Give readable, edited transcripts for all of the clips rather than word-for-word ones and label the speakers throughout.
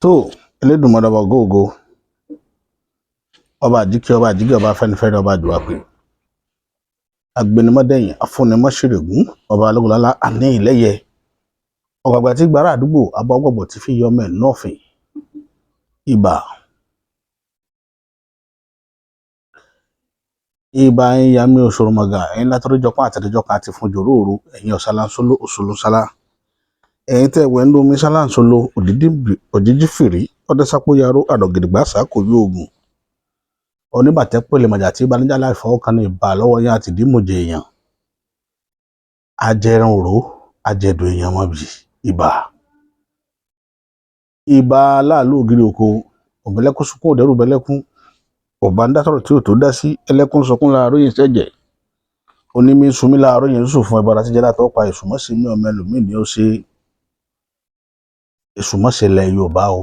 Speaker 1: Tó Elédùmarè ọba ògo, ọba àjíkẹ́, ọba àjíkẹ́, ọba afẹ́nifẹ́re, ọba àjùwàpè, agbẹnimọ́dẹ̀yìn, afúnimọ́ṣẹ̀rẹ̀gún, ọba alógunlálá àní ìlẹ́yẹ, ọ̀gbàgbà tí gbàrà àdúgbò abọ́gbọ̀gbọ̀ tí fi yọmọ ẹ̀ nọ́ọ̀fìn. Ìbà ìbà ẹ̀yin ìyá mi òṣòròmọ̀gà, ẹ̀yin látọ̀rọ̀jọpọ̀ àtẹ̀rẹ̀jọpọ̀ àti fún jòróòro, ẹ̀yin ọ̀sálàńsóló òṣòlósálá, ẹ̀yin tẹ́ wẹ̀ ń lómi sálàńsóló òjijì fìrí ọdẹsápóyaró àrògìdìgbà sàkóyò ogun oníbàtẹ́ pèlèmọ̀jà tí ìbànújẹ́ aláìfọwọ́kan ní ìbà lọ́wọ́ yín àti ìdímọ̀jẹ̀ èèyàn ajẹran òró ajẹdùn èèyàn mọ̀bì. Ìbà ìbà láàlú ògiri oko òbẹ̀lẹ́kún sunkún òdẹ́rù bẹ̀lẹ́kún ọba ń dá sọ̀rọ̀ tí ò tó dá sí ẹlẹ́kún sunkún láàárọ̀ yìí sẹ́jẹ̀ onímí sunmí láàárọ̀ yìí ń sùn fún ẹbọra tíjẹ́ látọ̀ pa èṣù mọ́sí mi ọmọ ẹlòmíì ni ó ṣe èṣù mọ́sí ilẹ̀ Yorùbá o,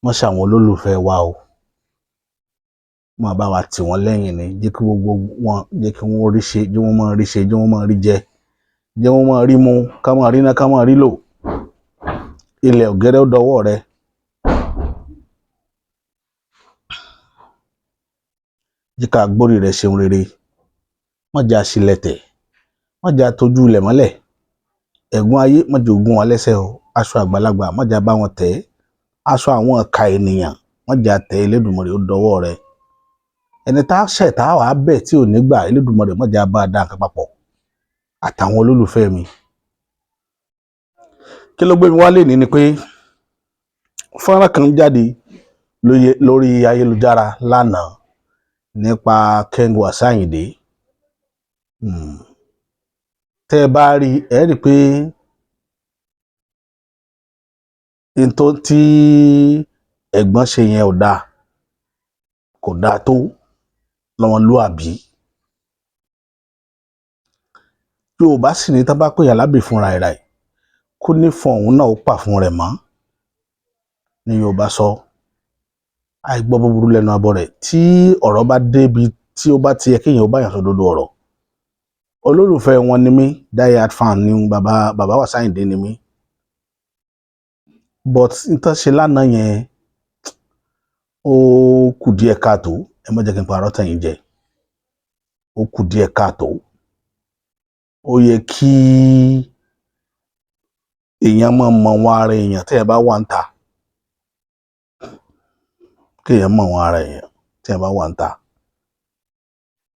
Speaker 1: mọ́sí àwọn olólùfẹ́ wa o, máa bá wa tì wọ́n lẹ́yìn ni, jẹ́ kí gbogbo wọn, jẹ́ kí wọ́n rí ṣe, jẹ́ wọ́n máa rí ṣe, jẹ́ wọ́n máa rí jẹ, jẹ́ wọ́n máa rí mu, ká máa rí ná, ká máa rí lò. Ilẹ̀ ọ̀gẹ́rẹ́ ó dọwọ́ rẹ. Jẹ́ ká gbórí rẹ ṣeun rere, má jẹ́ àṣìlẹ̀tẹ̀, má jẹ́ àtọ́jú ilẹ̀ mọ́lẹ̀, ẹ̀gún ayé má jẹ́ ogún wa lẹ́sẹ̀ o, aṣọ àgbàlagbà má jẹ́ bá wọn tẹ̀, aṣọ àwọn ọ̀ka ènìyàn má jẹ́ àtẹ̀. Elédùmarè ó dọwọ́ rẹ. Ẹni tá a ṣẹ̀ tá a wàá bẹ̀ tí ò ní gbà, Elédùmarè má jẹ́ bá a dá nǹkan papọ̀ àtàwọn olólùfẹ́ mi. Kí ló gbé mi wá lénìí ni pé fọ́nrán kan jáde lórí ayélujára lánàá nípa King Wasiu Ayinde. Tẹ́ ẹ bá rí ẹ rí pé n tó tí ẹ̀gbọ́n ṣe yẹn ò dáa, kò dáa tó lọ́mọlúàbí. Yorùbá sì ní tán bá pè yàn lábì fúnra ẹ̀ rẹ̀ kó ní fún òun náà ó pà fún rẹ̀ mọ́ ní Yorùbá sọ. Àìgbọ́ búburú lẹ́nu abọ́ rẹ̀. Tí ọ̀rọ̀ bá débi tí ó bá ti yẹ kéèyàn ó bá yàn sódodo ọ̀rọ̀. Olólùfẹ́ wọn ni mí, die hard fan ni bàbá bàbá Wasiu Ayinde ni mí. But n tán ṣe lánàá yẹn ó kù díẹ̀ káàtó, ẹ má jẹ́ kí n parọ́ tàn yín jẹ. Ó kù díẹ̀ káàtó. Ó yẹ kí èèyàn máa mọ̀ wọn ara èèyàn téèyàn bá wà níta. Kéèyàn mọ̀ wọn ara èèyàn téèyàn bá wà níta.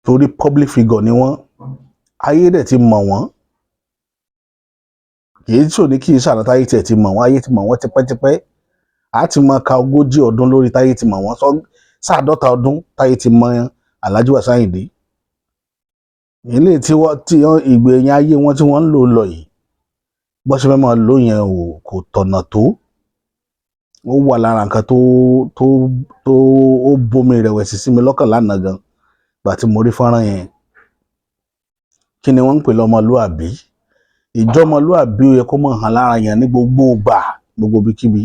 Speaker 1: Torí public figure ni wọ́n. Ayé dẹ̀ ti mọ̀ wọ́n. Kì í ṣòní kì í ṣàná táyé tiẹ̀ ti mọ̀ wọ́n, ayé ti mọ̀ wọ́n tipẹ́tipẹ́. A ti máa ka 40 ọdún lórí táyé ti mọ̀ wọ́n, sáàdọ́ta ọdún táyé ti mọ̀ Alhaji Wasiu Ayinde. Ilé tí wọ́n tí ìgbẹ̀yìn ayé wọn tí wọ́n ń lò lọ yìí, bó ṣe fẹ́ máa lò yẹn ò kò tọ̀nà tó. Ó wà lára nǹkan tó tó tó ó bomi ìrẹ̀wẹ̀sì sí mi lọ́kàn lánàá gan gbà tí mo rí fọ́nrán yẹn. Kí ni wọ́n ń pè lọ́mọlúàbí? Ìjọmọlúàbí ó yẹ kó mọ̀ hàn lára yẹn ní gbogbo ìgbà, gbogbo ibikíbi.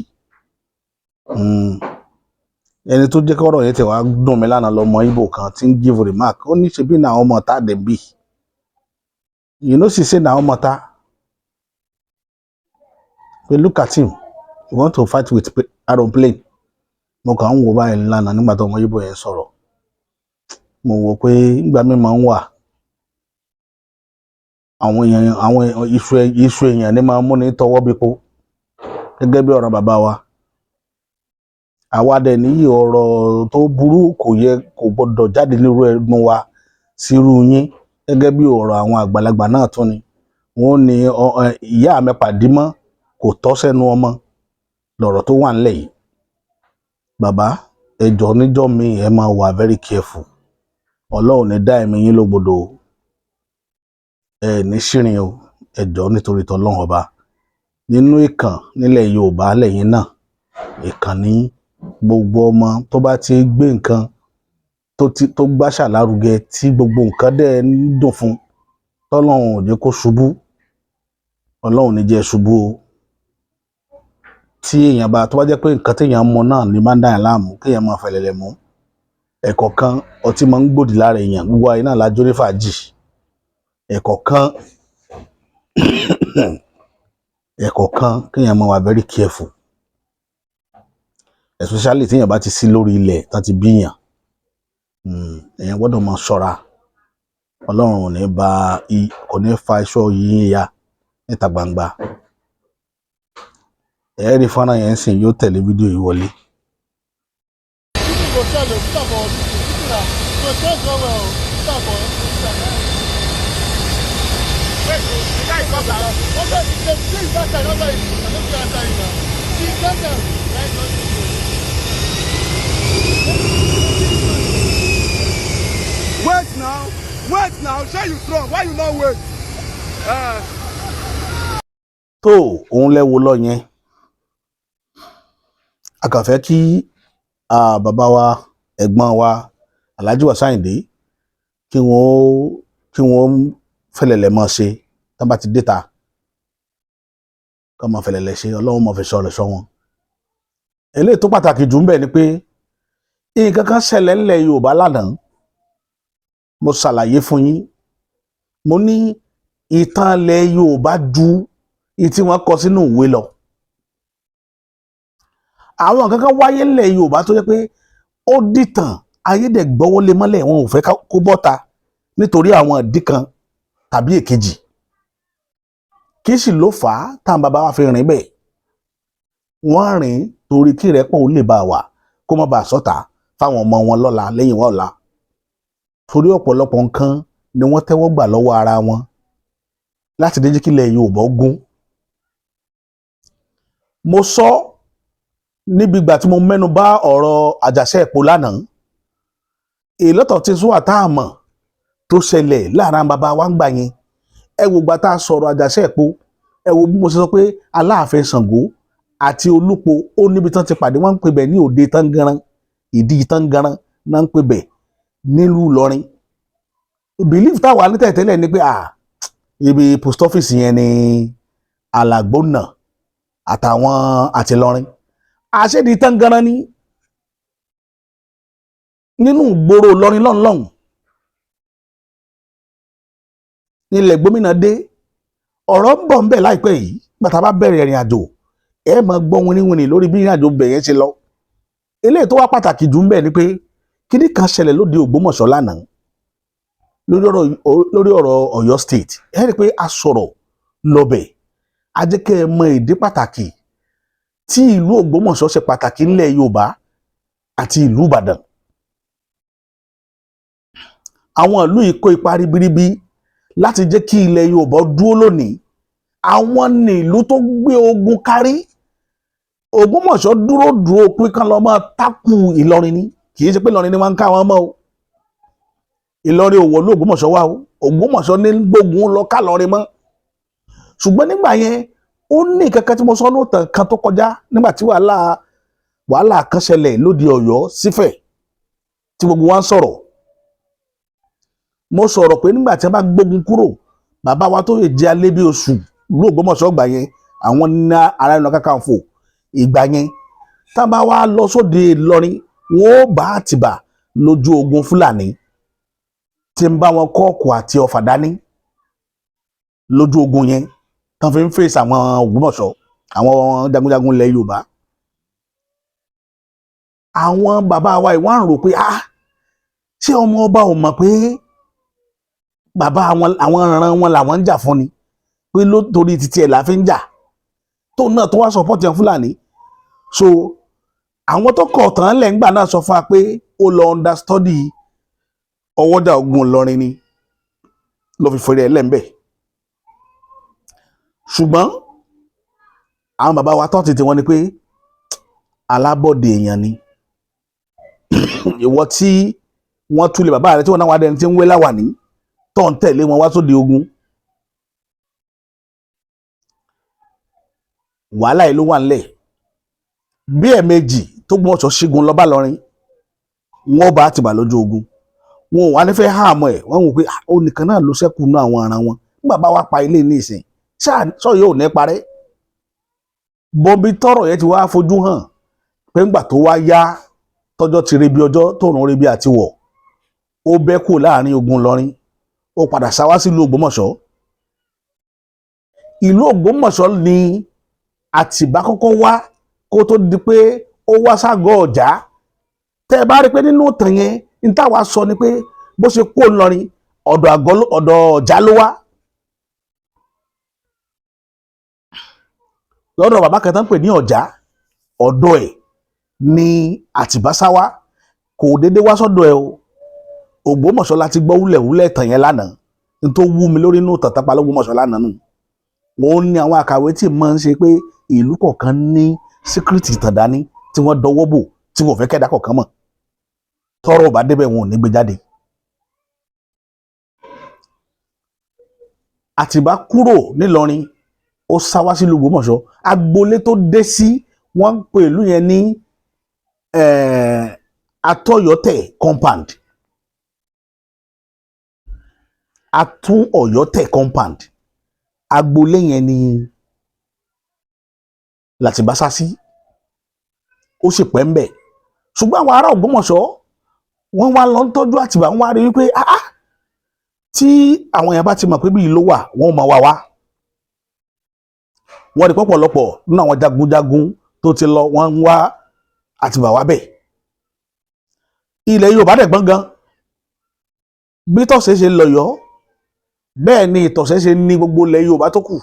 Speaker 1: Ẹni tó jẹ́ kọ́rọ̀ yẹn tẹ̀ wá dùn mí lánàá lọmọ Ìgbò kan tí ń give remark. Ó ní ṣebí na ọmọ ta dem be. You know see say na ọmọ ta. Pé look at him, he want to fight with aeroplane. Mo kàn ń wò báyìí lánàá nígbà tó ọmọ Ìgbò yẹn sọ̀rọ̀. Mo wò pé ìgbà mi máa ń wà. Àwọn èèyàn, àwọn iṣu èèyàn ní máa ń múni tọwọ́ bípo gẹ́gẹ́ bí ọ̀rọ̀ bàbá wa. Àwa dẹ̀ níyì ọ̀rọ̀ tó burú kò yẹ kò gbọdọ̀ jáde nírú ẹnu wa sírú yín gẹ́gẹ́ bí ọ̀rọ̀ àwọn àgbàlagbà náà tún ni. Wọ́n ní ìyá mi pàdé mọ́ kò tọ́ sẹ́nu ọmọ lọ̀rọ̀ tó wà nílẹ̀ yìí. Bàbá ẹ jọ̀ọ́ níjọ́ mi ẹ máa wà very careful. Ọlọ́run ní dá ẹ̀mí yín lógbodò o. Ẹ ní ṣìrìn o, ẹ jọ̀ọ́ nítorí tọlọ́run ọba. Nínú ìkàn nílẹ̀ Yorùbá lẹ́yìn náà, ìkàn ní gbogbo ọmọ tó bá ti gbé nǹkan tó ti tó gbáṣà lárugẹ tí gbogbo nǹkan dẹ̀ ń dùn fún, tọ́lọ́run ò jẹ́ kó ṣubú. Ọlọ́run ò ní jẹ́ ṣubú o. Tí èèyàn bá tó bá jẹ́ pé nǹkan tí èèyàn ń mu náà ní máa ń dá èèyàn láàmú, kéèyàn máa fẹ̀lẹ̀lẹ̀ mú. Ẹ̀kọ̀ọ̀kan ọtí máa ń gbòdì lára èèyàn, gbogbo wa yìí náà la jó ní fàájì. Ẹ̀kọ̀ọ̀kan ẹ̀kọ̀ọ̀kan kéèyàn máa wà very careful. Especially téèyàn bá ti sí lórí ilẹ̀ tán ti bíyàn, èèyàn gbọ́dọ̀ máa ṣọ́ra. Ọlọ́run ò ní ba, kò ní fa iṣọ́ yín ya níta gbangba. Ẹ rí fọ́nrán yẹn ń sìn, yóò tẹ̀lé fídíò yìí wọlé.
Speaker 2: People go sell o, put am for this thing. People na go sell well well o, put am for this thing.
Speaker 3: Wait, the guy come out.
Speaker 2: Okay, the place that side, that side, I no fit answer you now. See, that side, right, not this way.
Speaker 3: Wait now, wait now. Shey you strong? Why you no wait?
Speaker 1: Tó òun lẹ wo lọ yẹn. A kàn fẹ́ kí bàbá wa, ẹ̀gbọ́n wa, Alhaji Wasiu Ayinde, kí wọ́n fẹ̀lẹ̀lẹ̀ mọ́ ṣe tán bá ti dé ta, kọ́ mọ́ fẹ̀lẹ̀lẹ̀ ṣe. Ọlọ́run mọ̀ fi sọ̀rọ̀ sọ wọn. Eléyìí tó pàtàkì jù ń bẹ̀ ni pé nǹkan kan ṣẹlẹ̀ ńlẹ̀ Yorùbá lánàá. Mo ṣàlàyé fún yín, mo ní ìtàn ilẹ̀ Yorùbá ju ìyí tí wọ́n kọ sínú ìwé lọ. Àwọn nǹkan kan wáyé ńlẹ̀ Yorùbá tó jẹ́ pé ó dìtàn, ayédè gbọ́wọ́lé mọ́lẹ̀, wọn ò fẹ́ kó bọ́ta nítorí àwọn ìdí kan tàbí èkejì. Kí sì ló fà á táwọn bàbá wa fi rìn bẹ́ẹ̀? Wọ́n rìn torí kí ìrẹ́pọ̀ ó lè bá wà, kó má bàa sọ́ta fáwọn ọmọ wọn lọ́la lẹ́yìn wọn ọ̀la, torí ọ̀pọ̀lọpọ̀ nǹkan ni wọ́n tẹ́wọ́ gbà lọ́wọ́ ara wọn láti dé jẹ́ kí ilẹ̀ Yorùbá ó gún. Mo sọ níbi ìgbà tí mo mẹ́nu bà ọ̀rọ̀ Àjàṣẹ́ Ìpò lánàá, a lot of things wà tá a mọ̀ tó ṣẹlẹ̀ láàrin àwọn bàbá wa ń gbà yẹn. Ẹ wo ìgbà tá a sọ̀rọ̀ Àjàṣẹ́ Ìpò, ẹ wo bí mo ṣe sọ pé Aláàfin Ṣàngó àti Olúpo ó níbi tán ti pàdé. Wọ́n ń pè bẹ̀ ní òde Tángànran, ìdí Tángànran náà ń pè bẹ̀ nílùú Ìlọrin. Belief táwa ní tẹ̀tẹ́lẹ̀ ni pé ibi post office yẹn ni Alàgbónà àtàwọn àti Ìlọrin, àṣẹ́dí Tángànran ní nínú ìgboro Ìlọrin lọ́nlọ́hùn nílẹ̀ gómìnà dé. Ọ̀rọ̀ ń bọ̀ ń bẹ̀ láìpẹ́ yìí. Gbàtà bá bẹ̀rẹ̀ ìrìn àjò, ẹ máa gbọ́ winiwini lórí bí ìrìn àjò bẹ̀ yẹn ṣe lọ. Eléyìí tó wá pàtàkì jù ń bẹ̀ ni pé kíní kan ṣẹlẹ̀ lóde Ògbómọ̀ṣọ́ lánàá lórí ọ̀rọ̀ Ọ̀yọ́ State. Ẹ rí i pé a sọ̀rọ̀ lọ́bẹ̀, a jẹ́ kẹ́ ẹ mọ ìdí pàtàkì tí ìlú Ògbómọ̀ṣọ́ ṣe pàtàkì ńlẹ̀ Yorùbá àti ìlú Ìbàdàn. Àwọn ìlú yìí kó ipa ribiribi láti jẹ́ kí ilẹ̀ Yorùbá dúró lónìí. Àwọn ní ìlú tó gbé ogun kárí. Ògbómọ̀ṣọ́ dúró dúró pé kán lọ máa tákù Ìlọrin ni. Kì í ṣe pé Ìlọrin ni wọ́n ń ká wọn mọ́ o. Ìlọrin ò wọ̀lú Ògbómọ̀ṣọ́ wá o. Ògbómọ̀ṣọ́ ní gbógun lọ ká lọrin mọ́. Ṣùgbọ́n nígbà yẹn, ó ní kankan tí mo sọ lóòótọ́ kan tó kọjá, nígbà tí wàhálà kan ṣẹlẹ̀ lóde Ọ̀yọ́ sífẹ̀ tí gbogbo wa ń sọ̀rọ̀. Mo sọ̀rọ̀ pé nígbà tí wọ́n bá gbógun kúrò, bàbá wa tó lè jẹ́ alẹ́ bí oṣù ìlú Ògbómọ̀ṣọ́ gbà yẹn, àwọn ní Ààrẹ Ọ̀nà Kakanfò ìgbà yẹn, tá a bá wá lọ sóde Ìlọrin, wọn ó bá Àtìbà lójú ogun Fúlàní tí ń bá wọn kọ́ọ̀kù àti ọfà dání lójú ogun yẹn, tán fi ń fèsì àwọn Ògbómọ̀ṣọ́, àwọn jagunjagun ilẹ̀ Yorùbá. Àwọn bàbá wa ìwọ́n ń rò pé, ah, ṣé ọmọ ọba ò mọ̀ pé bàbá àwọn, àwọn ìran wọn làwọn ń jà fún ni, pé ló torí títí ẹ̀ là fi ń jà, tóun náà tó wá support yẹn Fúlàní? So àwọn tó kọ̀ tán lẹ́ngbà náà sọ fún wa pé ó lọ understudy ọwọ́jà ogun Ìlọrin ni ló fi fèrè ẹ̀ lẹ́ńbẹ̀. Ṣùgbọ́n àwọn bàbá wa tọ́ tètè wọn ni pé alábọ̀dé èèyàn ni ìwọ tí wọ́n túlẹ̀ bàbá rẹ, tí wọ́n náà wá dẹni tí ń wé láwàní, tó ń tẹ̀lé wọn wá sóde ogun. Wàhálà yìí ló wà nílẹ̀. Bí ẹ̀ẹ̀mejì tó gbọ́n ṣígun lọ bá lọrin, wọn bá Àtìbà lójú ogun, wọn ò wá ní fẹ́ hàmọ́ ẹ̀. Wọ́n wò pé ó nìkan náà ló ṣẹ́kù nú àwọn aràn wọn. Nígbà bá wá pa ilé ní ìsìn ṣáà yóò ní parẹ́ bọ́bí. Tọ́rọ̀ yẹn ti wá fojú hàn pé ńgbà tó wá yá, tọ́jọ́ ti rebi ọjọ́, tóòrùn rebi àti wọ̀, ó bẹ́ kúrò láàrin ogun lọrin, ó padà sá wá sílùú Ògbómọ̀ṣọ́. Ìlú Ògbómọ̀ṣọ́ ni Àtìbá kọ́kọ́ wá kó tó di pé ó Ó wá ságọ́ Ọ̀já. Tẹ́ ẹ bá rí i pé nínú ìtàn yẹn, ní táwa sọ ni pé bó ṣe kó Ìlọrin, ọ̀dọ̀ àgọ́, ọ̀dọ̀ Ọ̀já ló wá, lọ́dọ̀ bàbá kan tó ń pè ní Ọ̀já. Ọ̀dọ̀ ẹ̀ ní Àtìbá sá wá. Kò déédé wá sọ́dọ̀ ẹ̀ o. Ògbómọ̀ṣọ́ láti gbọ́ wúlẹ̀wúlẹ̀ ìtàn yẹn lánàá. N tó wú mi lórí inú ìtàn tápá lÓgbómọ̀ṣọ́ lánàá nù. Òun ni àwọn àkàwé tí máa ń ṣe pé ìlú kọ̀ọ̀kan ní secret ìtàn dání tí wọ́n dọwọ́ bò, tí wọ́n fẹ́ kẹ́dá kọ̀ọ̀kan mọ̀. Tọ́rọ̀ ò bá débẹ̀, wọn ò ní gbé jáde. Àtìbá kúrò nílọrin, ó sá wá sílùú Ògbómọ̀ṣọ́. Agboolé tó dé sí, wọ́n ń pè ìlú yẹn ní Atọ́yọ́tẹ̀ compound, Atún Ọ̀yọ́tẹ̀ compound. Agboolé yẹn ni Làtìbá sá sí. Ó sì pẹ́ ń bẹ̀, ṣùgbọ́n àwọn ará Ògbómọ̀ṣọ́, wọ́n wá lọ ń tọ́jú Àtìbá. Wọ́n wá rí wípé ah ah, tí àwọn èèyàn bá ti mọ̀ pé bí ìlú wà, wọ́n máa wá wá. Wọ́n rí pọ̀pọ̀lọpọ̀ nínú àwọn jagunjagun tó ti lọ, wọ́n ń wá Àtìbá wá bẹ̀. Ilẹ̀ Yorùbá dẹ̀ gbọ́n gan. Bí tọ̀sẹ̀ ṣe lọ́yọ̀ọ́, bẹ́ẹ̀ ni ìtọ̀sẹ̀ ṣe ní gbogbo ilẹ̀ Yorùbá tó kù.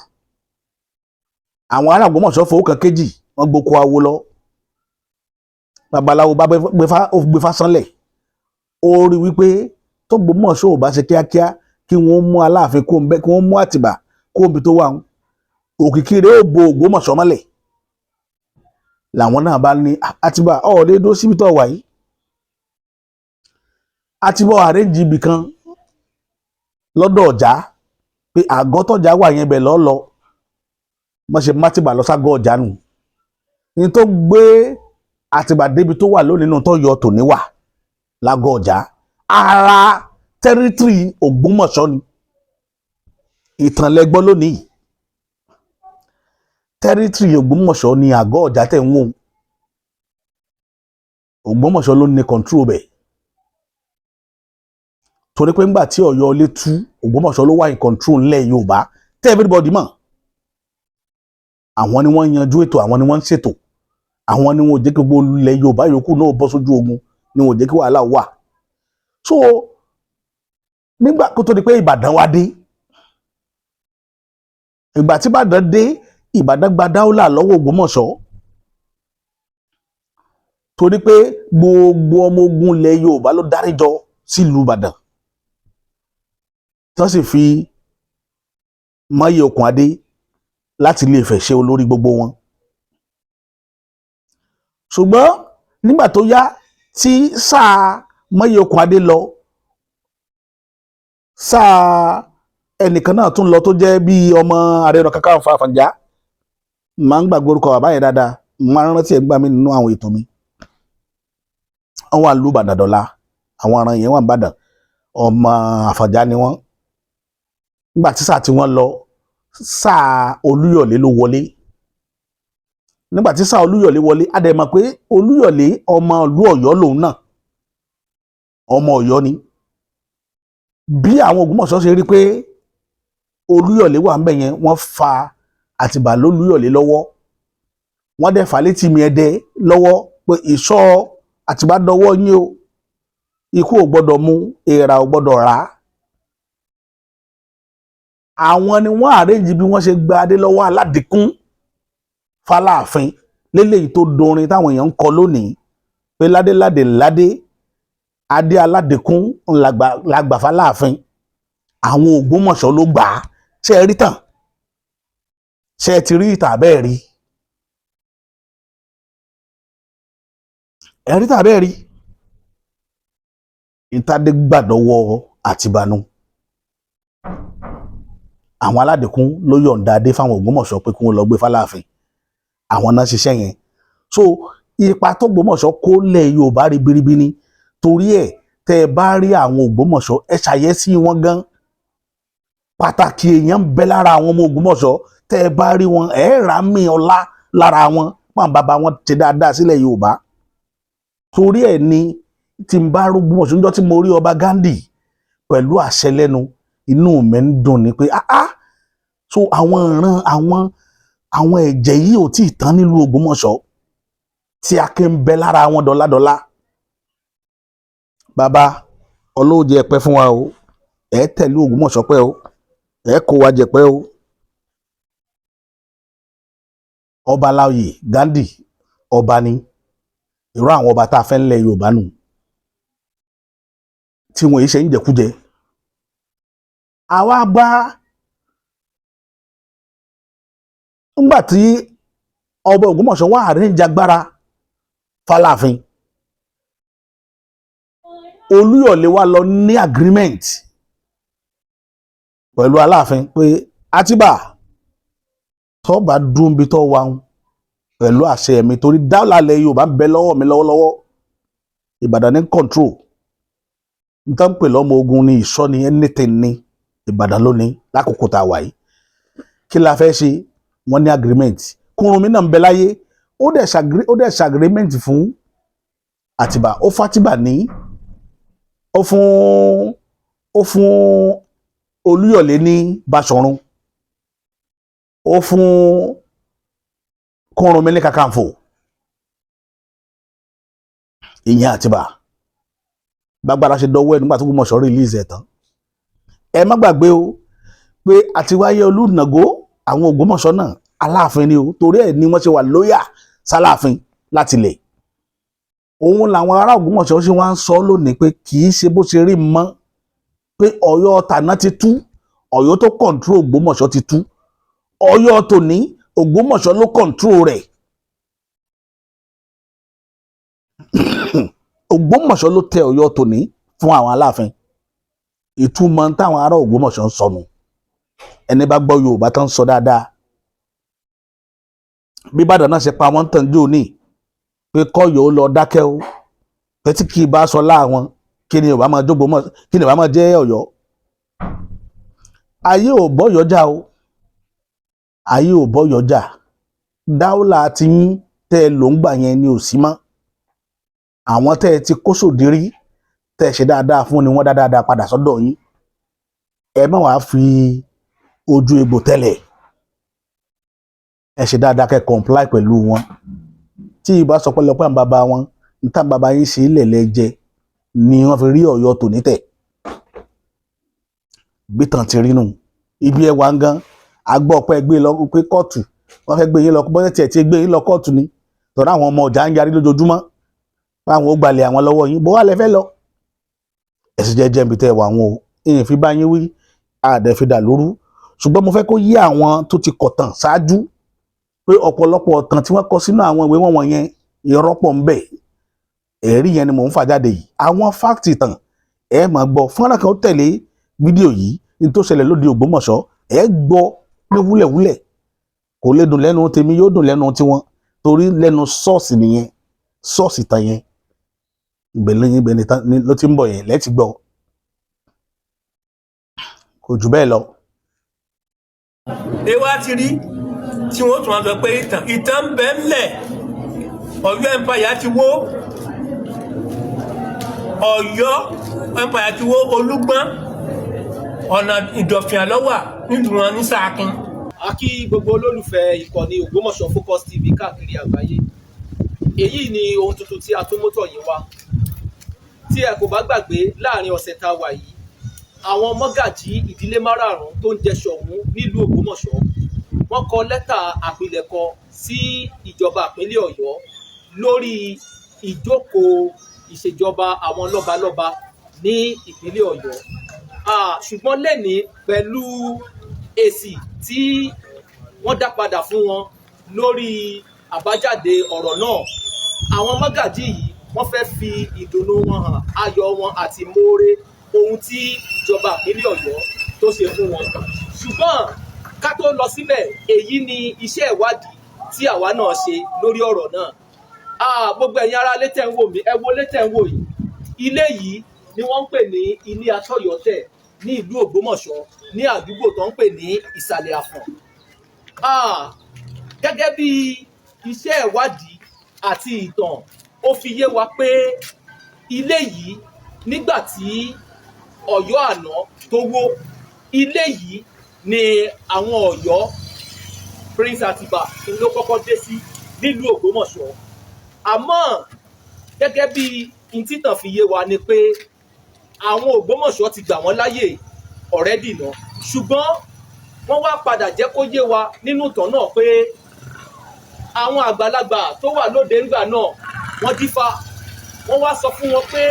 Speaker 1: Àwọn ará Ògbómọ̀ṣọ́ fowó kan kéjì, wọ́n gboko awo lọ. Babaláwo bá gbéfá, ó gbéfá sánlẹ̀. Ó rí wípé tó Ògbómọ̀ṣọ́ ò bá ṣe kíákíá kí wọ́n mú Aláàfin kó ń bẹ́, kí wọ́n mú Àtìbà kó ń bi tó wà ń, òkìkí rẹ̀ ó bo Ògbómọ̀ṣọ́ mọ́lẹ̀. Làwọn náà bá ní, "Àtìbà, ọ̀ lè dó síbi tó wà yìí." Àtìbà arrange ibì kan lọ́dọ̀ Ọ̀já pé àgọ́ tọ́jà wà yẹn, bẹ̀ lọ́ lọ. Wọ́n ṣe mátìbà lọ ságọ́ Ọ̀já nù. Ní tó gbé Àtìbà débi tó wà lónìí nù, tó yọ tòní wà lágọ́ Ọ̀já, ara territory Ògbómọ̀ṣọ́ ni. Ìtàn lẹ́gbọ́ lónìí. Territory Ògbómọ̀ṣọ́ ni àgọ́ Ọ̀já tẹ̀ ń wò. Ògbómọ̀ṣọ́ ló ní control bẹ̀, torí pé ńgbà tí Ọ̀yọ́ ilé tú, Ògbómọ̀ṣọ́ ló wà in control ńlẹ̀ Yorùbá tẹ́ everybody mọ̀. Àwọn ni wọ́n yanjú ètò, àwọn ni wọ́n ń ṣètò, àwọn ni wọ́n ò jẹ́ kí gbogbo ilẹ̀ Yorùbá yòókù náà bọ́ sójú ogun, ni wọ́n ò jẹ́ kí wàhálà wà. So nígbà kó tó di pé Ìbàdàn wá dé, ìgbà tí Ìbàdàn dé, Ìbàdàn gba dáúlà lọ́wọ́ Ògbómọ̀ṣọ́, torí pé gbogbo ọmọ ogun ilẹ̀ Yorùbá ló dárí jọ sílùú Ìbàdàn, tí wọ́n sì fi Máyẹ̀ Okùnadé láti Ilé Ifẹ̀ ṣe olórí gbogbo wọn. Ṣùgbọ́n nígbà tó yá, tí sáà Máyẹ̀ Okùnadé lọ, sáà ẹnìkan náà tún lọ tó jẹ́ bí ọmọ Ààrẹ Ọ̀nà Kakanfò Àfọ̀njá. Máa ń gbàgbé orúkọ bàbá yẹn dáadáa, máa ń rántí ẹ̀ gbà mí nínú àwọn ètò mi. Wọ́n wà lù Ìbàdàn dọ̀la. Àwọn aràn yẹn wà ní Ìbàdàn, ọmọ Àfọ̀njá ni wọ́n. Nígbà tí sáà tí wọ́n lọ, sáà Olúyọ̀lé ló wọlé. Nígbà tí sáà Olúyọ̀lé wọlé, a dẹ̀ mọ̀ pé Olúyọ̀lé, ọmọ ìlú Ọ̀yọ́ lòun náà, ọmọ Ọ̀yọ́ ni. Bí àwọn Ògbómọ̀ṣọ́ ṣe rí pé Olúyọ̀lé wà ńbẹ̀ yẹn, wọ́n fa Àtìbà lólúyọ̀lé lọ́wọ́. Wọ́n dẹ̀ fà létí mi ẹdẹ lọ́wọ́ pé ìṣọ́ Àtìbà dọwọ́ yín o, ikú ò gbọ́dọ̀ mú, èèrà ò gbọ́dọ̀ rà á. Àwọn ni wọ́n arrange bí wọ́n ṣe gba adé lọ́wọ́ Aládìkún fáláàfin léléyìí tó dorin táwọn èèyàn ń kọ lónìí pé ládéládé ládé, adé Aládìkún làgbà fáláàfin. Àwọn Ògbómọ̀ṣọ́ ló gbà á. Ṣé ẹ rí tàn? Ṣé ẹ ti rí ìtàn abẹ́ẹ̀ rí? Ẹ rí tàn abẹ́ẹ̀ rí? Ìtàdé gbàdọ́wọ́ Àtìbànú, àwọn Aládìkún ló yọ̀ǹda adé fáwọn Ògbómọ̀ṣọ́ pé kí wọ́n lọ gbé fáláàfin. Àwọn náà ṣiṣẹ́ yẹn. So ipa tó Ògbómọ̀ṣọ́ kó lẹ̀ Yorùbá ribiribi ni. Torí ẹ̀, tẹ́ ẹ bá rí àwọn Ògbómọ̀ṣọ́, ẹ ṣàyẹ́sí wọn gan. Pàtàkì èèyàn ń bẹ lára àwọn ọmọ Ògbómọ̀ṣọ́. Tẹ́ ẹ bá rí wọn, ẹ rà mí ọlá lára wọn pọ́n. Bàbá wọn ti dáadáa sílẹ̀ Yorùbá. Torí ẹ̀ ni tí n bá rÓgbómọ̀ṣọ́, níjọ́ tí mo rí ọba Gandhi pẹ̀lú àṣẹ lẹ́nu, inú mi ń dùn ni pé ah ah, so àwọn ìran àwọn ẹ̀jẹ̀ yìí ò tí ì tán nílùú Ògbómọ̀ṣọ́. Tí akin ń bẹ lára wọn dọ́ládọ́lá. Bàbá ọlọ́ọ̀jẹ̀ ẹ pẹ́ fún wa o. Ẹ tẹ̀lé Ògbómọ̀ṣọ́ pẹ́ o, ẹ kó wa jẹ pẹ́ o. Ọba Láòyè Ghandi, ọba ni. Irú àwọn ọba tá a fẹ́ ńlẹ̀ Yorùbá nù, tí wọn yìí ṣe ń jẹkújẹ. Àwa gbá ńgbà tí ọba Ògbómọ̀ṣọ́ wà àríjàgbára fàlàfin Olúyọ̀lé wa lọ ní agreement pẹ̀lú Aláàfin pé Àtìbà tó bá dún bí tó wà ń pẹ̀lú àṣẹ mi, torí dáwọ́lá Yorùbá ń bẹ lọ́wọ́ mi lọ́wọ́lọ́wọ́. Ìbàdàn ní control nǹkan pè lọ́mọ ogun ní ìsọ́ni, anything ní Ìbàdàn lónìí lákòókò tá a wà yìí. Kí la fẹ́ ṣe? Wọ́n ní agreement. Kúrúnmí náà ń bẹ láyé, ó dẹ̀ ṣe agreement fún Àtìbà. Ó fàtìbà ní, ó fún Olúyọ̀lé ní Báṣọ̀run, ó fún Kúrúnmí ní Kakanfò. Ìyẹn Àtìbà gbàgbára ṣe dọwọ́ ẹ̀ nígbà tó Ògbómọ̀ṣọ́ release ẹ̀ tán. Ẹ má gbàgbé o pé àtiwáyé Olùnàgó, àwọn Ògbómọ̀ṣọ́ náà, Aláàfin ni o. Torí ẹ̀ ni wọ́n ṣe wà loyal sáláàfin láti lẹ̀. Òun làwọn ará Ògbómọ̀ṣọ́ ṣe wá ń sọ lónìí pé kì í ṣe bó ṣe rí mọ́, pé Ọ̀yọ́ tàná ti tú, Ọ̀yọ́ tó control Ògbómọ̀ṣọ́ ti tú, Ọ̀yọ́ tòní Ògbómọ̀ṣọ́ ló control rẹ̀. Ògbómọ̀ṣọ́ ló tẹ Ọ̀yọ́ tòní fún àwọn Aláàfin. Ìtumọ̀ táwọn ará Ògbómọ̀ṣọ́ ń sọnù, ẹni bá gbọ́ Yorùbá tán sọ dáadáa, bí Ìbàdàn náà ṣe pa wọ́n tàn jò ní pé kọ́yọ̀ ó lọ dákẹ́ o, pé tí kì í bá sọ láwọn, kí ni Yorùbá máa jógbó mọ́? Kí ni Yorùbá máa jẹ́ Ọ̀yọ́? Ayé ò bọ́yọ̀ jà o, ayé ò bọ́yọ̀ jà. Dáúlà tí yín tẹ́ ẹ lò ń gbà yẹn ni ò sí mọ́. Àwọn tẹ́ ẹ ti kó sòdírí, tẹ́ ẹ ṣe dáadáa fún ni, wọ́n dá dáadáa padà sọ́dọ̀ yín. Ẹ má wàá fi ojú egbò tẹ́lẹ̀. Ẹ ṣe dáadáa, kẹ́ comply pẹ̀lú wọn. Tí ìbá sọ pẹ́lọpẹ́ àwọn bàbá wọn níta, bàbá yín ṣe ilẹ̀ lẹ́jẹ̀ ni wọ́n fi rí Ọ̀yọ́ tòní tẹ̀. Bí tàn ti rí nù, ibi ẹ wà ń gan agbọ́ pé gbé lọ pé kóòtù wọ́n fẹ́ gbé yín lọ, bọ́sẹ̀ tiẹ̀ ti gbé yín lọ kóòtù ni tọ́ra. Àwọn ọmọ ọjà ń yarí lójoojúmọ́ báwọn ó gbalẹ̀ àwọn lọ́wọ́ yín. Bó wà lẹ fẹ́ lọ, ẹ̀sìn jẹ́jẹ́ níbi tẹ́ ẹ wà wọn o. Ìyẹn fi bá yín wí, àdẹ fi dà lóru, ṣùgbọ́n mo fẹ́ kó yé àwọn tó ti kọ̀tàn ṣáájú pé ọ̀pọ̀lọpọ̀ ọ̀tàn tí wọ́n kọ sínú àwọn ìwé wọn wọ̀nyẹn, irọ́ pọ̀ ń bẹ. Ẹ̀rí yẹn ni mò ń fà jáde yìí, àwọn fact ìtàn. Ẹ máa gbọ́ fọ́nrán kan ó tẹ̀lé fídíò yìí ní tó ṣẹlẹ̀ lóde Ògbómọ̀ṣọ́. Ẹ gbọ́ ní wúlẹ̀wúlẹ̀. Kò lè dùn lẹ́nu tèmi, yóò dùn lẹ́nu tiwọn, torí lẹ́nu sọ́ọ̀sì nìyẹn, sọ́ọ̀sì tàn yẹn ìgbẹ̀lẹ́yìn ibẹ̀ ló ti ń bọ̀ yẹn lẹ́ẹ̀tì gbọ́. Kò jù bẹ́ẹ̀ lọ.
Speaker 4: Ewa ti rí tí wọ́n tún wá sọ pé ìtàn ìtàn ń bẹ ńlẹ̀. Ọ̀yọ́ empire ti wó, Ọ̀yọ́ empire ti wó. Olúgbọ́n, ọ̀nà Ìdọ̀fìn ló wà nílùú wọn ní Sàákín.
Speaker 5: A kí gbogbo olólùfẹ́ ìkànnì Ògbómọ̀ṣọ́ Focus TV káàkiri àgbáyé. Èyí ni ohun tuntun tí a tún mú tọ̀ yín wá. Tí ẹ kò bá gbàgbé, láàrin ọ̀sẹ̀ tá a wà yìí, àwọn mọ́gàjí ìdílé márààrún tó ń jẹ Ṣọ̀ún nílùú Ògbómọ̀ṣọ́, wọ́n kọ lẹ́tà àpilẹ̀kọ sí ìjọba ìpínlẹ̀ Ọ̀yọ́ lórí ìjókòó ìṣèjọba àwọn lọ́balọ́ba ní ìpínlẹ̀ Ọ̀yọ́. Ṣùgbọ́n lẹ́ni pẹ̀lú èsì tí wọ́n dá padà fún wọn lórí àbájáde ọ̀rọ̀ náà, àwọn mọ́gàjí yìí, wọ́n fẹ́ fi ìdùnnú wọn hàn, ayọ̀ wọn àti ìmoore ohun tí ìjọba ìpínlẹ̀ Ọ̀yọ́ tó ṣe fún wọn. Ṣùgbọ́n ká tó lọ síbẹ̀, èyí ni iṣẹ́ ìwádìí tí àwa náà ṣe lórí ọ̀rọ̀ náà. Gbogbo ẹ̀yin ará ilé tẹ̀ ń wò mí, ẹ wo ilé tẹ̀ ń wò yìí. Ilé yìí ni wọ́n ń pè ní ilé Atọ́yọ̀tẹ̀ ní ìlú Ògbómọ̀ṣọ́, ní àdúgbò tó ń pè ní Ìsàlẹ̀ Àfọ̀n. Gẹ́gẹ́ bí iṣẹ́ ìwádìí àti ìtàn, ó fi yé wa pé ilé yìí, nígbà tí Ọ̀yọ́ àná tó wó, ilé yìí ni àwọn Ọ̀yọ́, Prince Atiba ló kọ́kọ́ dé sí nílùú Ògbómọ̀ṣọ́. Àmọ́ gẹ́gẹ́ bí ntítàn fi yé wa ni pé àwọn Ògbómọ̀ṣọ́ ti gbà wọ́n láyè already náà, ṣùgbọ́n wọ́n wá padà jẹ́ kó yé wa nínú ìtàn náà pé àwọn àgbàlagbà tó wà lóde ńgbà náà, wọ́n dífá, wọ́n wá sọ fún wọn pé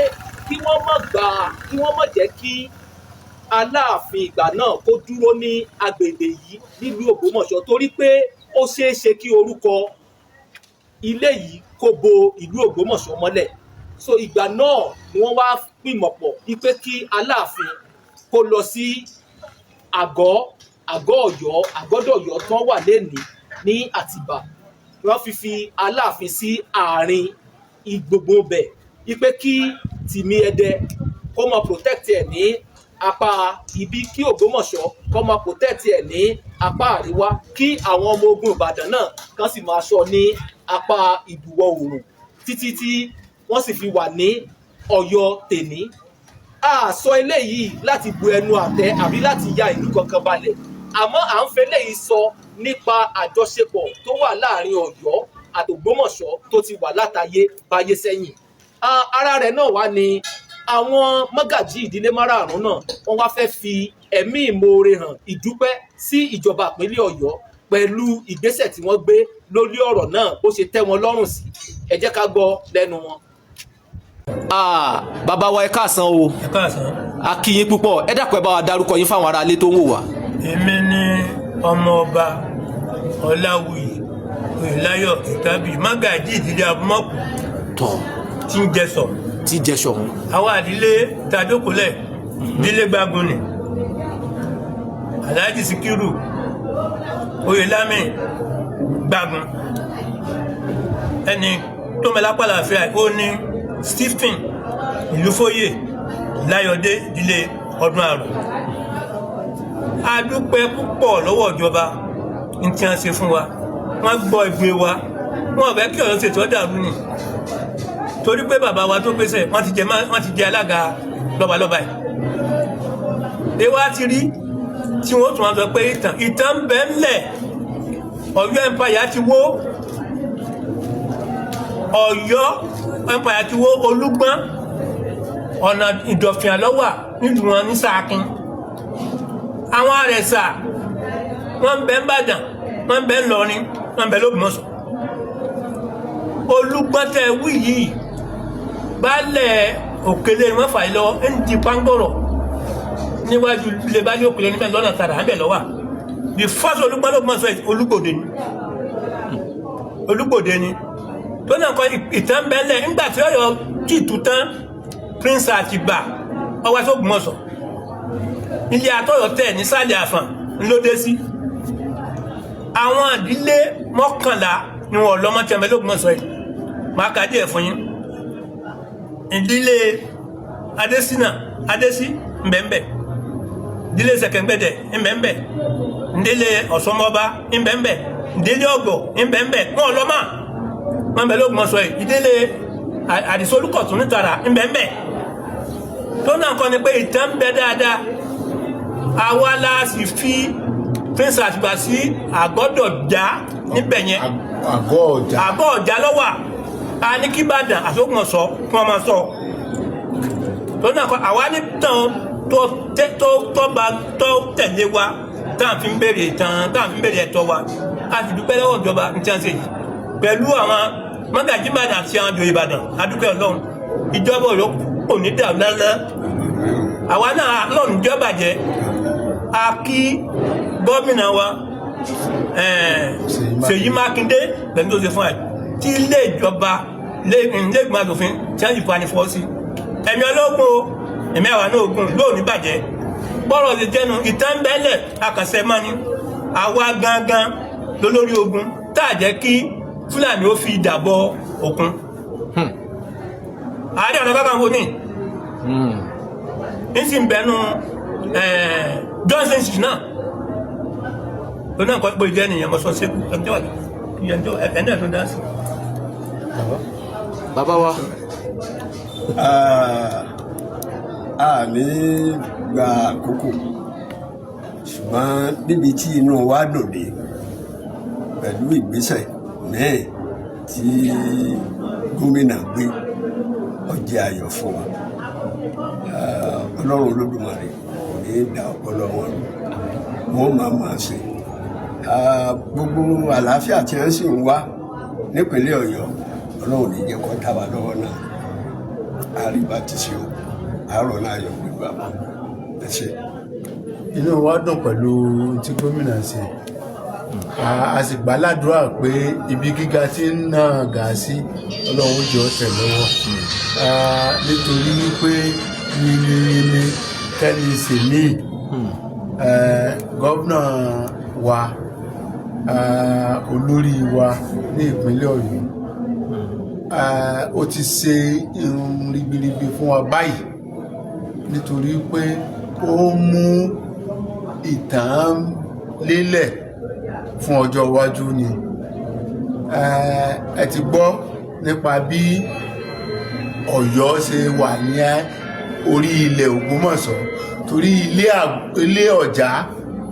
Speaker 5: kí wọ́n má gbà, kí wọ́n má jẹ́ kí Aláàfin ìgbà náà kó dúró ní agbègbè yìí nílùú Ògbómọ̀ṣọ́, torí pé ó ṣeé ṣe kí orúkọ ilé yìí kó bo ìlú Ògbómọ̀ṣọ́ mọ́lẹ̀. So ìgbà náà ni wọ́n wá gbìmọ̀ pọ̀ wípé kí Aláàfin kó lọ sí àgọ́ Ọ̀yọ́, àgọ́dọ̀yọ́ tán wà lénìí ní Àtìbà. Wọ́n fi Aláàfin sí àárín gbogbo bẹ̀, wípé kí Tìmí Ẹdẹ kó máa protect ẹ̀ ní apá ibi, kí Ògbómọ̀ṣọ́ kó máa protect ẹ̀ ní apá àríwá, kí àwọn ọmọ ogun Ìbàdàn náà kán sì máa ṣọ́ ní apá ìbùwọ̀ oòrùn, títí tí wọ́n sì fi wà ní Ọ̀yọ́ tèní. A sọ eléyìí láti bu ẹnu àtẹ́ àbí láti ya ìlú kankan balẹ̀, àmọ́ à ń fẹ́ eléyìí sọ nípa àjọṣepọ̀ tó wà láàrin Ọ̀yọ́ àtògbómọ̀ṣọ́ tó ti wà látayé báyé sẹ́yìn. Ara rẹ̀ náà wá ní àwọn mọ́gàjí ìdílé márààrún náà, wọ́n wá fẹ́ fi ẹ̀mí ìmoore hàn, ìdúpẹ́ sí ìjọba ìpínlẹ̀ Ọ̀yọ́ pẹ̀lú ìgbésẹ̀ tí wọ́n gbé lórí ọ̀rọ̀ náà, bó ṣe tẹ́ wọn lọ́rùn sí. Ẹ jẹ́ ká gbọ́ lẹ́nu wọn. Bàbá wa, ẹ káàsán o.
Speaker 4: Ẹ káàsán.
Speaker 5: A kí yín púpọ̀. Ẹ dákun, ẹ bá wa dárúkọ yín fáwọn aráalé tó ń wò wá.
Speaker 4: Èmi ni Ọmọọba Ọláwuyì Oyèláyọ̀ Ìtàbí, mágàjí ìdílé Abúmọ̀kù tí ń jẹsọ.
Speaker 5: Tí jẹ sọ̀hún.
Speaker 4: Àwa àdílé tàdókòlẹ̀, ìdílé Gbágun ni Alhaji Sikiru Oyèlámì Gbágun, ẹni tó mẹ́lápá làáfíà, ó ní Stephen Ìlúfóyè Láyọ̀dé, ìdílé Ọdún Àrò. A dúpẹ́ púpọ̀ lọ́wọ́ ìjọba ní tí wọ́n ṣe fún wa. Wọ́n gbọ́ ìgbé wa, wọ́n ò fẹ́ kí Ọ̀yọ́ ṣètò dàrú ni, torí pé bàbá wa tó pèsè, wọ́n ti jẹ alága lọ́balọ́ba yìí. Ewa ti rí tí wọ́n tún wá sọ pé ìtàn ń bẹ ńlẹ̀. Ọ̀yọ́ Empire ti wó, Ọ̀yọ́ Empire ti wó. Olúgbọ́n, ọ̀nà Ìdọ̀fìn lọ́wà nílùú wọn ní Sàákín. Àwọn Àrẹ̀sà, wọ́n ń bẹ ń Bàdàn, wọ́n ń bẹ ń Lọrin, wọ́n ń bẹ lÓgbómọ̀ṣọ́. Olúgbọ́n tẹ wí yìí, baálẹ̀ Òkèlè ni wọ́n fà yìí lọ́wọ́ ń di pangọ́rọ̀ níwájú ilé baálé Òkèlè níbẹ̀ lọ́nà tààrà ń bẹ̀ lọ́wà. The first Olúgbọ́n lÓgbómọ̀ṣọ́ yìí, Olúgbòde ni, Olúgbòde ni tó náà kọ ìtàn bẹ́lẹ̀. Ńgbà tí Ọ̀yọ́ tì tú tán, Prince Àtìbà ọwọ́ sÓgbómọ̀ṣọ́, ilé atọ́yọ̀ tẹ̀ nísàlẹ̀ Àfọ̀n ńlọdé sí. Àwọn ìdílé 11 ni wọn lọ́mọ tí wọn bẹ lÓgbómọ̀ṣọ́ yìí. Máa ka díẹ̀ fún yín. Ìdílé Adésínà, Adésí ńbẹ̀ńbẹ̀, ìdílé Sẹ̀kẹ̀ngbẹ̀dẹ̀ ńbẹ̀ńbẹ̀, ìdílé Ọ̀sánmọ́ba ńbẹ̀ńbẹ̀, ìdílé Ọ̀gbọ̀ ńbẹ̀ńbẹ̀, wọn lọ́mọ wọn bẹ lÓgbómọ̀ṣọ́ yìí. Ìdílé Àdìsólúkọ̀tún nítara ńbẹ̀ńbẹ̀. Tó náà kọ́ ni pé ìtàn ń bẹ dáadáa. Àwa la sì fi Prince Àtìgbà sí àgọ́dọ̀ já níbẹ̀ yẹn.
Speaker 1: Àgọ́ Ọjà.
Speaker 4: Àgọ́ Ọjà lọ́wà. A ní kí Ìbàdàn àti Ògbómọ̀ṣọ́ kí wọ́n máa sọ. Tó náà kọ́, àwa ní tàn tó tó tó bá tó tẹ̀lé wa, tá à ń fi ń béèrè tán, tá à ń fi ń béèrè ẹ̀tọ́ wa. A sì dúpẹ́ lọ́wọ́ ìjọba ní tí wọ́n ṣe yìí pẹ̀lú àwọn mọ́gàjí Ìbàdàn àti àwọn àjòyè Ìbàdàn. A dúpẹ́ Ọlọ́run. Ìjọba Ọ̀yọ́ kò ní dàrú lálẹ́. Àwa náà lọ́nà ìjọba jẹ́. A kí gómìnà wa Ṣèyí Mákindé pẹ̀lú tó ṣe fún ẹ, tí ilé ìjọba, ilé ìgbìmọ̀ asòfin tí wọ́n sì fani fọ́ sí. Ẹ̀mí ọlọ́gbọ̀n o, ẹ̀mí àwa náà ogun lóòní bàjẹ́. Bọ́rọ̀ ti jẹ́nu, ìtàn bẹ́lẹ̀ akànṣe mọ́ni. Àwa gangan lólórí ogun tá a jẹ́ kí Fúlàní ó fi idà bọ òkun. Ààrẹ Ọ̀nà Kakanfò ní n sì ń bẹnu Johnson sì náà tó náà kọ́ pé ìjẹ́ nìyẹn. Mo sọ sẹ́kù ẹni tó ẹni tó dá sí.
Speaker 5: Bàbá wa.
Speaker 6: A ní gba àkókò, ṣùgbọ́n níbi tí inú wa dùn dé pẹ̀lú ìgbésẹ̀ míì tí Gómìnà gbé, ó jẹ́ ayọ̀ fún wa. Ọlọ́run Olódùmarè kò ní í da ọpọlọ wọn rú, wọn máa máa ṣe. Gbogbo àlàáfíà tí wọ́n sì ń wá nípínlẹ̀ Ọ̀yọ́, Ọlọ́run ní jẹ́ kó tá wa lọ́wọ́ náà. Àríbá ti ṣe o, àárọ̀ náà yọ gbogbo àbọ̀. Ẹ ṣe.
Speaker 7: Inú wa dùn pẹ̀lú ohun tí gómìnà ṣe. A sì gbàládùra pé ibi gíga tí ń ná gà sí, Ọlọ́run ó jẹ́ ọ̀tẹ̀ lọ́wọ́, nítorí wípé yìnyínyìnyín kẹ́ni sèmí gómìnà wa, olórí wa ní ìpínlẹ̀ Ọ̀yọ́, ó ti ṣe irun ribiribi fún wa báyìí, nítorí pé ó mú ìtàn lélẹ̀ fún ọjọ́ iwájú ni. Ẹ ti gbọ́ nípa bí Ọ̀yọ́ ṣe wà ní orí ilẹ̀ Ògbómọ̀ṣọ́, torí ilé ọ̀já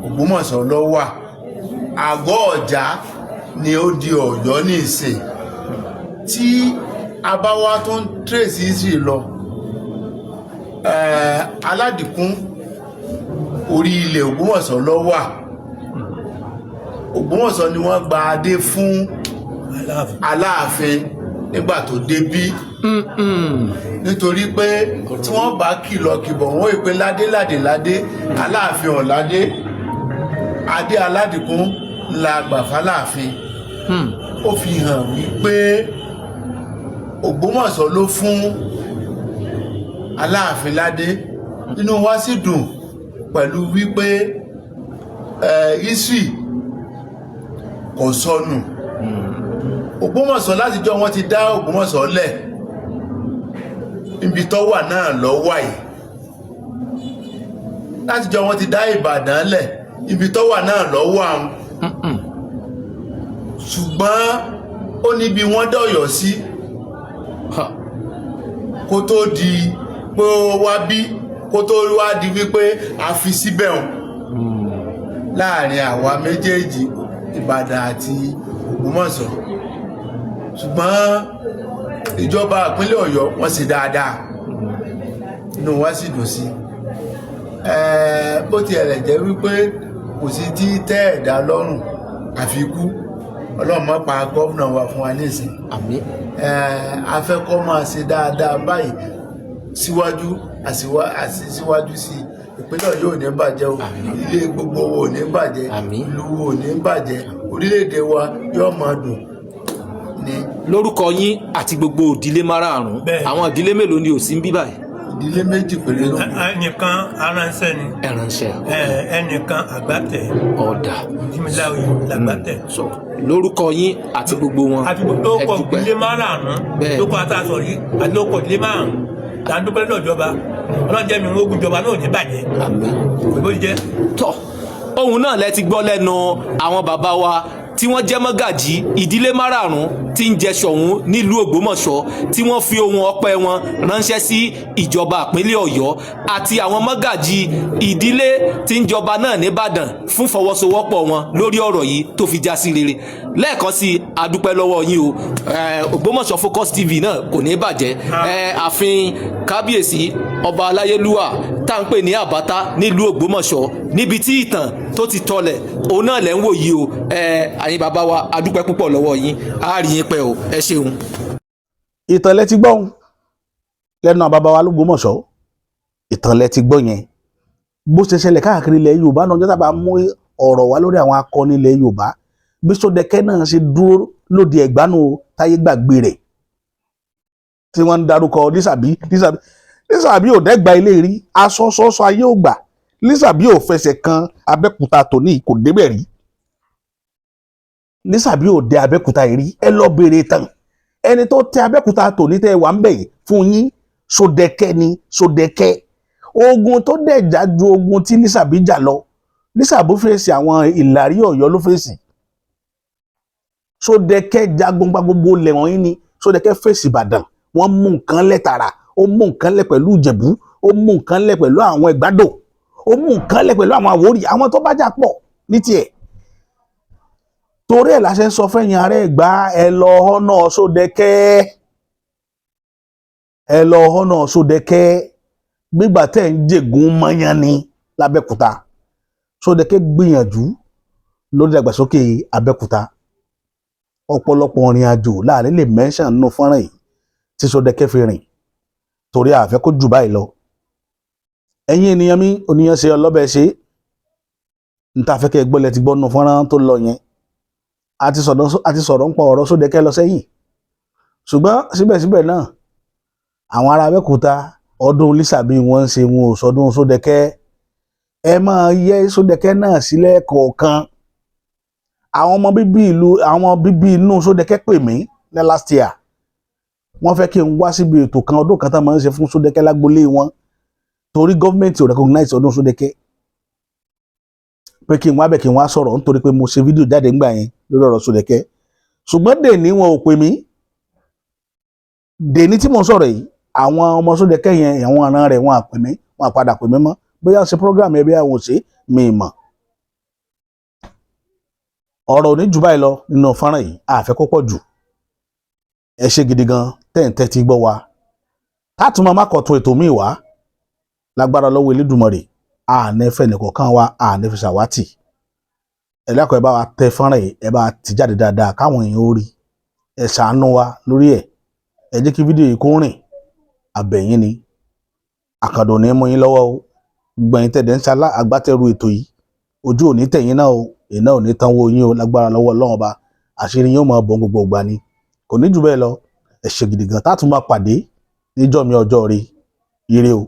Speaker 7: Ògbómọ̀ṣọ́ ló wà. Àgọ́ Ọ̀já ni ó di Ọ̀yọ́ ní ìsìn. Tí a bá wá tó ń trace history lọ, Aládìkún, orí ilẹ̀ Ògbómọ̀ṣọ́ ló wà. Ògbómọ̀ṣọ́ ni wọ́n gba adé fún Aláàfin nígbà tó débí, nítorí pé tí wọ́n bá kìlọ̀ kìbọ̀, wọ́n ìpè ládé ládé ládé, Aláàfin ọ̀ládé, adé Aládìkún la gbà fáláàfin. Ó fi hàn wípé Ògbómọ̀ṣọ́ ló fún Aláàfin ládé. Inú wa sì dùn pẹ̀lú wípé history kò sọnù. Ògbómọ̀ṣọ́, látijọ́ wọ́n ti dá Ògbómọ̀ṣọ́ lẹ̀, ibi tó wà náà lọ wà yìí. Látijọ́ wọ́n ti dá Ìbàdàn lẹ̀, ibi tó wà náà lọ wà ń. Ṣùgbọ́n ó níbi wọ́n dọ̀yọ̀ sí kó tó di pé ó wá bí, kó tó wá di wípé a fi síbẹ̀ hàn láàrin àwa méjèèjì, Ìbàdàn àti Ògbómọ̀ṣọ́. Ṣùgbọ́n ìjọba ìpínlẹ̀ Ọ̀yọ́, wọ́n ṣe dáadáa, inú wa sì dùn sí. Bó tiẹ̀ lẹ̀ jẹ́ wípé kò sí tí tẹ́ ẹ̀dá lọ́rùn àfi kú, Ọlọ́run má pa gómìnà wa fún wa nísìn.
Speaker 5: Àmín.
Speaker 7: A fẹ́ kó máa ṣe dáadáa báyìí síwájú àti síwájú sí i. Ìpínlẹ̀ Ọ̀yọ́ ò ní bàjẹ́ o, ilé gbogbo wo ò ní bàjẹ́, ìlú wo ò ní bàjẹ́, orílẹ̀-èdè wa yóò máa dùn ní.
Speaker 5: Lórúkọ yín àti gbogbo ìdílé márààrún, àwọn ìdílé mélòó ni ò sí ń bí báyìí?
Speaker 7: Ìdílé méjì péré ló kù.
Speaker 4: Ẹnìkan aránṣẹ́ ni.
Speaker 5: Ẹránṣẹ́.
Speaker 4: Ẹnìkan àgbàtẹ.
Speaker 5: Ọ̀dà.
Speaker 4: Jimiláwì làgbàtẹ.
Speaker 5: So lórúkọ yín àti gbogbo wọn,
Speaker 4: àti gbogbo
Speaker 5: ẹ
Speaker 4: lóko
Speaker 5: dúpẹ́.
Speaker 4: Ìdílé márààrún lóko àtàsọ yìí àti lóko ìdílé márùn là ń dúpẹ́ lọ́dọ̀ ìjọba. Ọlọ́jẹ́ mi ń ogun ìjọba náà ò ní bàjẹ́.
Speaker 5: Àmín.
Speaker 4: Kò bó ti jẹ́.
Speaker 5: Tọ́, ohun náà lẹ ti gbọ́ lẹ́nu àwọn bàbá wa tí wọ́n jẹ́ mọ́gàjí ìdílé márààrún tí ń jẹ Ṣọ̀ún nílùú Ògbómọ̀ṣọ́, tí wọ́n fi ohun ọpẹ́ wọn ránṣẹ́ sí ìjọba ìpínlẹ̀ Ọ̀yọ́ àti àwọn mọ́gàjí ìdílé tí ń jọba náà nìbàdàn fún fọwọ́sowọ́pọ̀ wọn lórí ọ̀rọ̀ yìí tó fi já sí rere. Lẹ́ẹ̀kan sí i, a dúpẹ́ lọ́wọ́ yín o. Ògbómọ̀ṣọ́ Focus TV náà kò ní bàjẹ́. Ààfin kábíyèsí ọba aláyélúwà tá à ń pè ní Àbátá nílùú Ògbómọ̀ṣọ́, níbi tí ìtàn tó ti tọlẹ̀, òun náà lẹ́ ń wò yìí o. Àyin bàbá wa, a dúpẹ́ púpọ̀ lọ́wọ́ yín. A rí yín pẹ́ o, ẹ ṣeun.
Speaker 1: Ìtàn lẹ ti gbọ́ lẹ́nu àwọn bàbá wa l'Ógbómọ̀ṣọ́. Ìtàn lẹ ti gbọ́ yẹn, bó ṣe ṣẹlẹ̀ káàkiri ilẹ̀ Yorùbá náà. Ọjọ́ tá a bá mú ọ̀rọ̀ wá lórí àwọn akọni ilẹ̀ Yorùbá, bí Sódẹkẹ́ náà ṣe dúró lóde Ẹ̀gbánu táyé gbàgbé rẹ̀, tí wọ́n ń darúkọ Lísàbí, Lísàbí, Lísàbí ò dẹ́gba ilé rí aṣọ sọ́sọ́ ayé ò gbà. Lísàbí ò fẹsẹ̀ kan Abẹ́òkúta tòní, kò débẹ̀ rí. Lísàbí ò dé Abẹ́òkúta yìí rí. Ẹ lọ béèrè tán ẹni tó tẹ Abẹ́òkúta tòní tẹ wà ń bẹ̀ yìí fún yín. Sódẹkẹ́ ni. Sódẹkẹ́, ogun tó dẹ̀ jà ju ogun tí Lísàbí jà lọ. Lísàbí fèsì àwọn Ìlàrí Ọ̀yọ́ ló fèsì. Sódẹkẹ́ jagun gba gbogbo ilẹ̀ wọ̀nyí ni. Sódẹkẹ́ fèsì Ìbàdàn, wọ́n mú nǹkan lẹ̀ tààrà. Ó mú nǹkan lẹ̀ pẹ̀lú Ìjẹ̀bú, ó mú nǹkan lẹ̀ pẹ̀lú àwọn Ẹ̀gbádò, ó mú nǹkan lẹ̀ pẹ̀lú àwọn Àwórì. Àwọn tó bá jà pọ̀ ní tiẹ̀. Torí ẹ̀ la ṣe ń sọ fẹ́yìn ará Ẹ̀gbá, ẹ lọ ọ̀nà Sódẹkẹ́. Ẹ lọ honour Sódẹkẹ́ gbígbà tẹ̀ ń jègún mọ́yán ní l'Abẹ́òkúta. Sódẹkẹ́ gbìyànjú lórí ìdàgbàsókè Abẹ́òkúta. Ọ̀pọ̀lọpọ̀ ìrìn àjò láàrin lè mention nínú fọ́nrán yìí tí Sódẹkẹ́ fi rìn, torí àfẹ́ kó jù báyìí lọ. Ẹ̀yin ènìyàn mi, oníyàn ṣe ọlọ́bẹ̀ ṣe n ta fẹ́ kẹ́ gbọ́ lẹ ti gbọ́ nínú fọ́nrán tó lọ yẹn. A ti sọ̀rọ̀ ń pa ọ̀rọ̀ Sódẹkẹ́ lọ sẹ́yìn, ṣùgbọ́n síbẹ̀síbẹ̀ náà, àwọn ará Abẹ́òkúta, ọdún Lísàbí wọ́n ń ṣe, wọn ò sọdún Sódẹkẹ́. Ẹ máa yẹ Sódẹkẹ́ náà sílẹ̀ kọ̀ọ̀kan. Àwọn ọmọ bíbí ìlú, àwọn bíbí inú Sódẹkẹ́ pè mí ní last year. Wọ́n fẹ́ kí n wá síbi ètò kan, ọdún kan tá máa ń ṣe fún Sódẹkẹ́ lágbolé wọn, torí gọ́ọ̀mẹ̀ntì ò recognize ọdún Sódẹkẹ́, pé kí n wá bẹ̀, kí n wá sọ̀rọ̀, nítorí pé mo ṣe fídíò jáde ńgbà yẹn lórí ọ̀rọ̀ Sódẹkẹ́. Ṣùgbọ́n dèní, wọn ò pè mí. Dèní tí mo ń sọ̀rọ̀ yìí, àwọn ọmọ Sódẹkẹ́ yẹn, àwọn ọ̀ràn rẹ̀, wọn à pè mí, wọn à padà pè mí mọ́. Bóyá ṣe program yẹn, bí àwọn ò ṣe, mi mọ̀. Ọ̀rọ̀ ò ní jù báyìí lọ nínú fọ́nrán yìí, àfẹ́ kó pọ̀ jù. Ẹ ṣe gidi gan tẹ́ǹtẹ́ ti gbọ́ wa. Táàtún máa má kọ̀tún ètò míì wá lágbára lọ́wọ́ Elédùmarè. Àní fẹ́ nìkọ̀ọ̀kan wa, àní fi ṣàwátì. Ẹ dákun, ẹ bá wa tẹ fọ́nrán yìí, ẹ bá wa tì jáde dáadáa káwọn èèyàn ó rí. Ẹ ṣàánú wa lórí ẹ̀. Ẹ jẹ́ kí fídíò yìí kó rìn àbẹ̀yìn ni àkàndò ní mú yín lọ́wọ́ o. Gbẹ̀yìn tẹ̀dẹ̀ ń ṣalá agbátẹrù ètò yìí, ojú ò ní tẹ̀yìn náà o, iná ò ní tán wo yín o. Lágbára lọ́wọ́ Ọlọ́run Ọba, àṣírí yín ó máa bọ̀ gbogbo ìgbà ni. Kò ní jù bẹ́ẹ̀ lọ. Ẹ ṣé gidi gan. Tá a tún máa pàdé níjọ́ mi, ọjọ́ rí ire o.